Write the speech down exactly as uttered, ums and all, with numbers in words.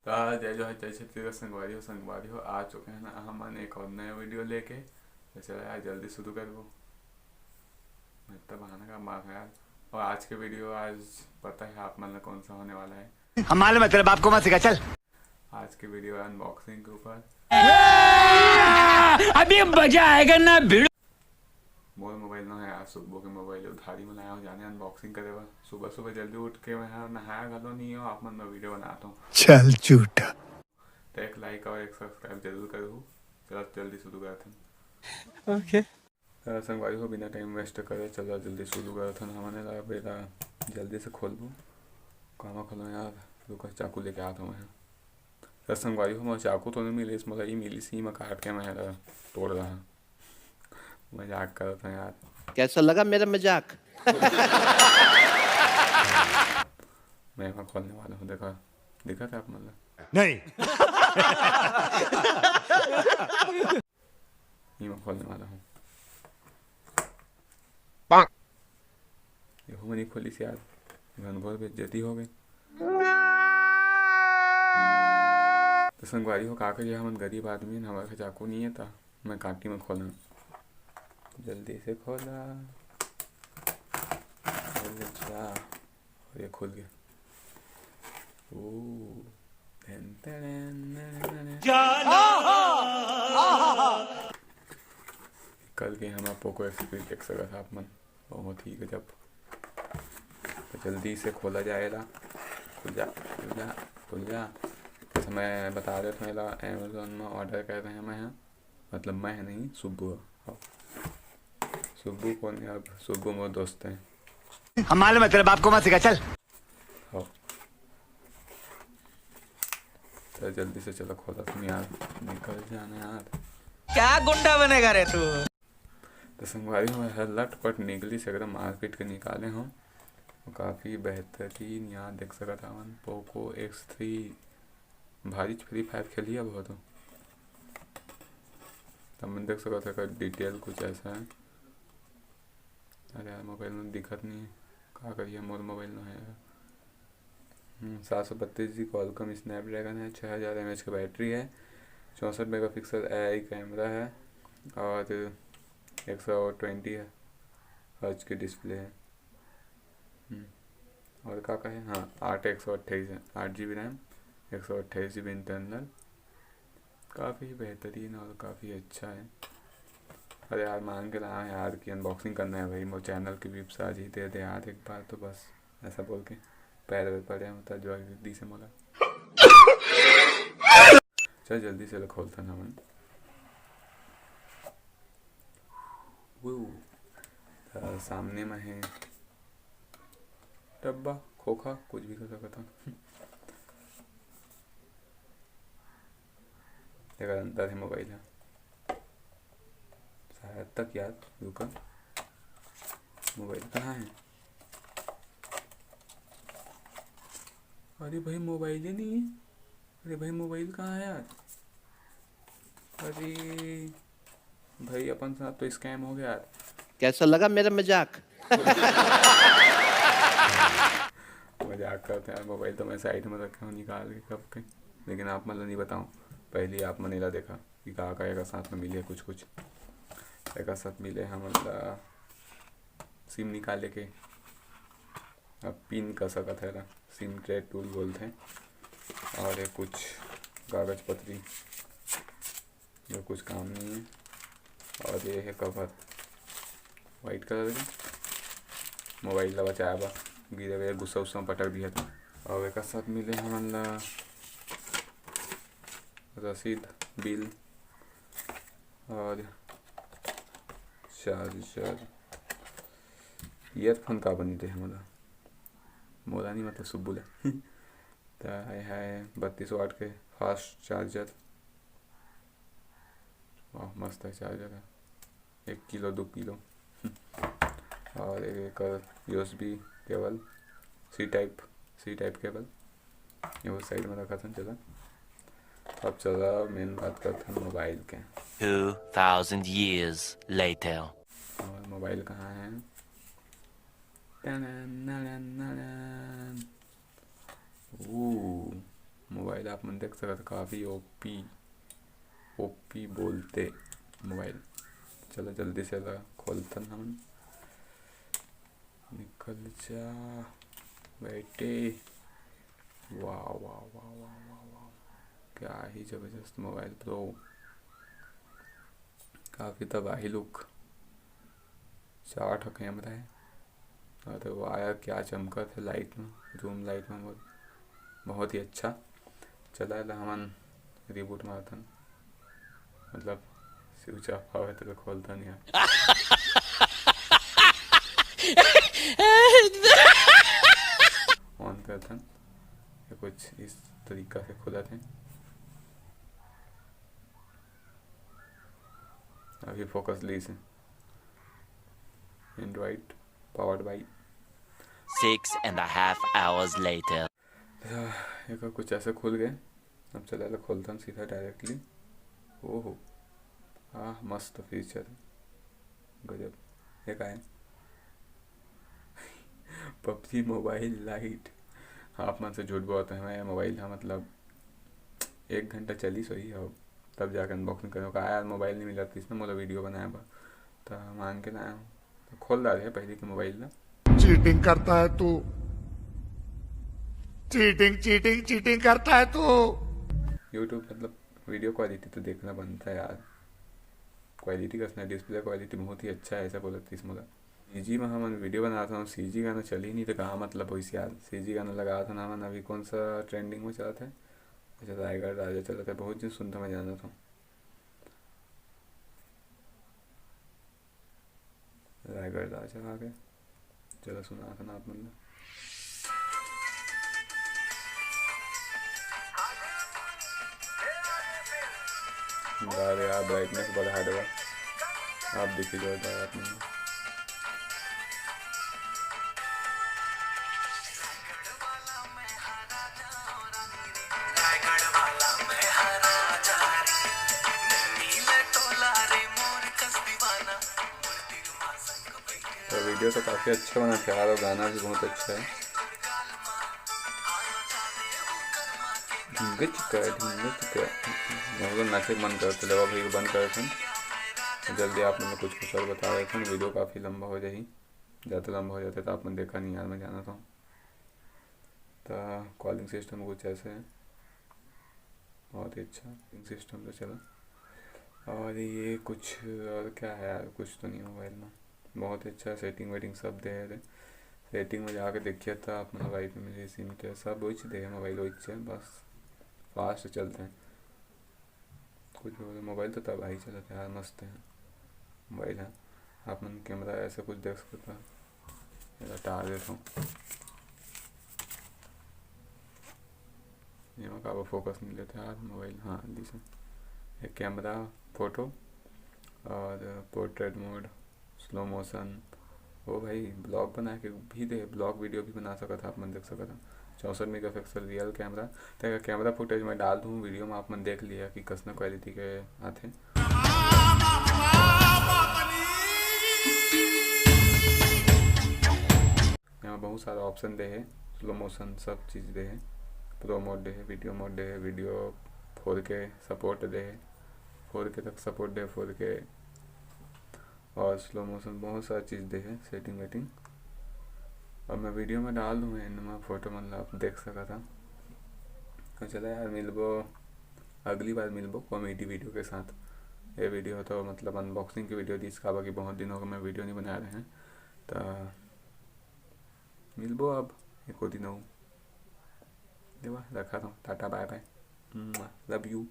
आ, जय जोहार, जय छत्तीसगढ़ संगवारी हो, संगवारी हो, आ चुके हैं ना हमन एक और नया वीडियो लेके। तो चला यार, जल्दी शुरू करबो। मैं तो बहाना का मार है यार। और आज के वीडियो, आज पता है आप मन ला कौन सा होने वाला है। हम मालूम है, तेरे बाप को मत सिखा, चल। आज के वीडियो है अनबॉक्सिंग के ऊपर। अभी मजा आएगा ना भिड़ू। मोर मोबाइल नो है यार, सुब्बो के मोबाइल उधारी में लाया हूँ जाने अनबॉक्सिंग करे बर। सुबह सुबह जल्दी उठ के मैं हा नहाया घलो नहीं हूँ, आप मन मैं वीडियो बनाता हूँ। चल झूठा। तो एक लाइक और एक सब्सक्राइब जरूर करूँ। चलो जल्दी शुरू करते हैं। ओके। अ, संगवारी हो, बिना टाइम वेस्ट करे चलो जल्दी शुरू करत हन। हमन एला बेरा जल्दी से खोलबो। कामा खोलो यार, रुका, चाकू लेके आत हूँ मैं। तो संगवारी हो, मोला चाकू तो नहीं मिलिस, मोला ई मिलिस, ई मैं काट के मैं एला तोड़ रहा। मजाक करत हूँ यार। कैसा लगा मेरा मजाक? मैं एमा खोलने वाला हूँ, देखा, दिखत है आप मन ला? नहीं। ये मैं खोलने वाला हूँ। ये हो नहीं खोलिस यार, घनघोर बेइज्जती हो गई। तो संगवारी हो, का करिए, हमन गरीब आदमी हन, हमारे घर चाकू नहीं है, तो मैं कांटी में खोला, जल्दी से खोला। खोल ले जा। और ये खुल गया। ओ, धन, धन, धन, धन। कल के हमारा पोको एक्स थ्री देख सकत हा आप मन, बहुत ही गजब। तो जल्दी से खोला जाए ला। खुल जा, खुल जा, खुल जा। जैसे मैं बता देता हूँ, एला Amazon में ऑर्डर कर रहे हैं मैं, हाँ। मतलब मैं है नहीं, सुब्बू है। हाँ। सुब्बू कौन है अब? सुब्बू मोर दोस्त है। हम मालूम है, तेरे बाप को मत सिखा, चल। हाँ। तो जल्दी से चलो, खोला तुम यार, निकल जाना यार। क्या गुंडा बनेगा रे तू? तो संगवारी हो, मैं ह लटपट निकली से एकदम मारपीट के निकाले हूँ। काफ़ी बेहतरीन यार, देख सकत हवन, पोको एक्स थ्री। भारी फ्री फायर खेलिया बहुत हो। तब मन देख सकत है, एकर डिटेल कुछ ऐसा है। अरे यार, मोबाइल में दिखत नहीं है, का करिए, मोर मोबाइल में है यार। हम्म, सात सौ बत्तीस जी Qualcomm Snapdragon है, छः हज़ार mAh की बैटरी है, चौंसठ मेगापिक्सल AI कैमरा है और एक सौ ट्वेंटी हर्ट्ज की डिस्प्ले है। हम्म, और का का है? हाँ, आठ एक सौ अट्ठाईस है, आठ जी बी रैम, एक सौ अट्ठाईस जी बी इंटरनल। काफ़ी बेहतरीन और काफ़ी अच्छा है। अरे यार, मान के लाया यार कि अनबॉक्सिंग करना है भाई, मोर चैनल की व्यूज आ जाही, दे दे यार एक बार तो बस, ऐसा बोल के पैर वैर पड़े हैं, मतलब जो दी से मोला। चल जल्दी से खोलता ना मन। वो, अ, सामने में है डब्बा, खोखा, कुछ भी कर सकता। एकर अंदर है मोबाइल है। शायद तक यार, रुका, मोबाइल कहाँ है? अरे भाई, मोबाइल ही नहीं है। अरे भाई, मोबाइल कहाँ है यार? अरे भाई, अपन साथ तो स्कैम हो गया यार। कैसा लगा मेरा मजाक? मजाक करते हैं यार, मोबाइल तो मैं साइड में रखे हूँ निकाल के कब के, लेकिन आप मन ला नहीं बताऊँ, पहले आप मन ला देखा कि का का एकर साथ में मिले कुछ कुछ। एकर साथ मिले हमन ला सिम निकाले के, अब पिन कर सकत है एला, सिम ट्रे टूल बोलथे। और ये कुछ कागज पत्री, जो कुछ काम नहीं है। और ये है कवर, वाइट कलर के, मोबाइल ला बचाए बर, गिरे हुए गुस्सा उस्सा में पटक दिया था। और एक साथ मिले हमन ला रसीद, बिल और चार्जर। ईयरफोन का बनी रहे मोला, मोला नहीं, मतलब सुब्बू ला। त ये है बत्तीस वाट के फास्ट चार्जर। वाह, मस्त है चार्जर है, एक किलो, दो किलो। और एक USB cable, C type, C type cable, ये वो साइड में रखा था। चला, अब चला मेन बात करते हैं मोबाइल के। Two thousand years later. और मोबाइल कहाँ है? टनन, ननन, ननन। Ooh, मोबाइल आप मन देख सकत, काफ़ी ओपी, ओपी बोलते मोबाइल। चलो जल्दी से ला खोलथन हमन। निकल जा बेटे। वाह, वाह, वाह, वाह, वाह, वाह। क्या ही जबरदस्त मोबाइल प्रो। काफ़ी तबाही लुक। चार ठो कैमरा है। अरे वाह यार, क्या चमकत है लाइट में, रूम लाइट में। बहुत, बहुत ही अच्छा। चला ला हमन रिबूट मारथन, मतलब स्विच ऑफ आवे तो खोलथन यार। ऑन करथन, ये कुछ इस तरीका से खुलत है। अभी फोकस लीस है। Android powered by। Six and a half hours later। एकर कुछ ऐसे खुल गए। अब चला ला खोलथन सीधा डायरेक्टली। ओहो, आह, मस्त फीचर, गजब। ये का है? PUBG mobile light. हाँ, आप मन से झूठ बोलत हँव, मैं मोबाइल हा मतलब एक घंटा चलिस होही, अब तब जाके अनबॉक्सिंग करेंव। का यार, मोबाइल नहीं मिलत रहिस ना मोला वीडियो बनाए बर, त मांग के लाए हँव। त खोल डारे हे पहली के मोबाइल ला। चीटिंग करता है तू, चीटिंग, चीटिंग, चीटिंग करता है तू। YouTube मतलब वीडियो क्वालिटी तो देखना बनता है यार। क्वालिटी कस ना, डिस्प्ले क्वालिटी बहुत ही अच्छा है, ऐसा बोलत रहिस मोला। सीजी में हमन वीडियो बनात हन, सीजी गाना चलही नहीं तो का मतलब होइस यार। सीजी गाना लगात हन हमन। अभी कौन सा ट्रेंडिंग में चलत है? अच्छा, रायगढ़ राजा चलत है, बहुत दिन सुनता मैं जानत हूँ। रायगढ़ राजा आ गए। चलो सुनात हन आप मन ला। अरे यार, ब्राइटनेस बढ़ा देवा, आप देखी जोरदार आप मन ला। तो वीडियो तो काफ़ी अच्छा बना था यार, और गाना भी बहुत अच्छा है। ढिंगे चिक्का, ढिंगे चिक्का। मतलब नाचे के मन करत, लेवा भाई बंद करत हन। जल्दी आप मन ला कुछ कुछ और बता देथन, वीडियो काफ़ी लंबा हो जाही। ज़्यादा लंबा हो जाथे तो आप मन देखा नहीं यार, मैं जानत हूँ। तो कॉलिंग सिस्टम कुछ ऐसे है, बहुत ही अच्छा कॉलिंग सिस्टम तो चला। और ये कुछ और क्या है यार, कुछ तो नहीं मोबाइल में। बहुत ही अच्छा सेटिंग वेटिंग सब दे हे। सेटिंग में जाके देखिए तो आप मन ला वाईफाई में जैसे सीमित है, सब वही दे हे, मोबाइल वही है, बस फास्ट चलते हैं। कुछ भी बोले, मोबाइल तो तबाही चलत है यार, मस्त है मोबाइल है। आप मन कैमरा ऐसे कुछ देख सकते हो, ये हटा देता हूँ। ये में काबर फोकस नहीं लेते यार मोबाइल। हाँ, दिस है ये कैमरा, फोटो और पोर्ट्रेट मोड, स्लो मोशन। ओ भाई, ब्लॉग बना के भी दे, ब्लॉग वीडियो भी बना सकत ह, आप मन देख सकत ह। चौसठ मेगापिक्सल रियल कैमरा। तो एकर कैमरा फुटेज मैं डाल दूँ वीडियो में, आप मन देख लिया कि कसना क्वालिटी के आथे। यहाँ बहुत सारा ऑप्शन दे हे, स्लो मोशन सब चीज़ दे हे, प्रो मोड दे हे, वीडियो मोड दे हे, वीडियो फोर के सपोर्ट दे हे, फोर के तक सपोर्ट दे, फोर के और स्लो मोशन बहुत सारा चीज़ दे हे, सेटिंग वेटिंग। अब मैं वीडियो में डाल दूँ एंड में, फोटो मन ला आप देख सकत ह। तो चला यार, मिलबो अगली बार, मिलबो कॉमेडी वीडियो के साथ। ये वीडियो तो मतलब अनबॉक्सिंग की वीडियो दिस, काबर कि बहुत दिन हो गए मैं वीडियो नहीं बना रहे हैं। तो मिलबो अब एको दिन अउ। देवा, रखा था, टाटा, बाय बाय, लव यू।